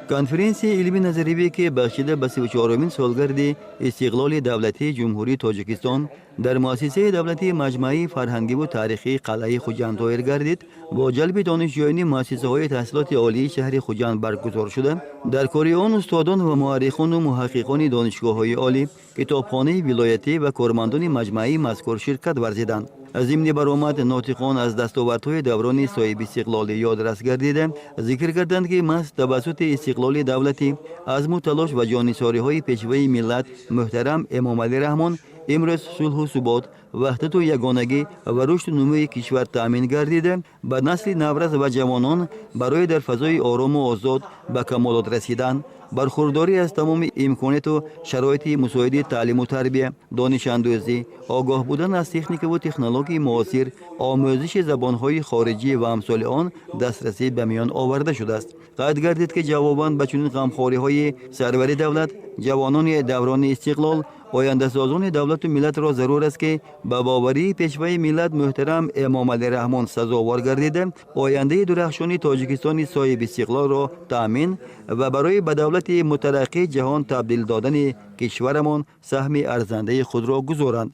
Конференсияи илмии назаривӣ, ки бахшида ба 34-умин солгарди истиқлоли давлатии Ҷумҳурии Тоҷикистон дар муассисаи давлатии Маҷмааи фарҳангиву таърихии қалъаи Хуҷанд доир гардид, бо ҷалби донишҷӯёни муассисаҳои таҳсилоти олии шаҳри Хуҷанд баргузор шуда, дар кори он устодон ва муаррихону муҳаққиқони донишгоҳҳои олӣ, китобхонаи вилоятӣ ва кормандони маҷмааи мазкур ширкат варзиданд. Зимни баромад нотиқон аз дастовардҳои даврони соҳибистиқлолӣ ёдрас гардида, зикр карданд, ки маҳз тавассути истиқлоли давлатӣ, азму талош ва ҷоннисориҳои Пешвои миллат муҳтарам Эмомалӣ Раҳмон имрӯз сулҳу субот, ваҳдату ягонагӣ ва рушду нумӯи кишвар таъмин гардида, ба насли наврас ва ҷавонон барои дар фазои орому озод ба камолот расидан, бархурдорӣ аз тамоми имконияту шароити мусоиди таълиму тарбия, донишандӯзӣ, огоҳ будан аз техникаву технологияи муосир, омӯзиши забонҳои хориҷӣ ва амсоли он дастрасӣ ба миён оварда шудааст. Қайд гардид, ки ҷавобан ба чунин ғамхориҳои сарвари давлат ҷавонони даврони истиқлол, ояндасозони давлату миллатро зарур аст, ки ба боварии Пешвои миллат муҳтарам Эмомалӣ Раҳмон сазовор гардида, ояндаи дурахшони Тоҷикистони соҳибистиқлолро таъмин ва барои ба давлати мутараққии ҷаҳон табдил додани кишварамон саҳми арзандаи худро гузоранд.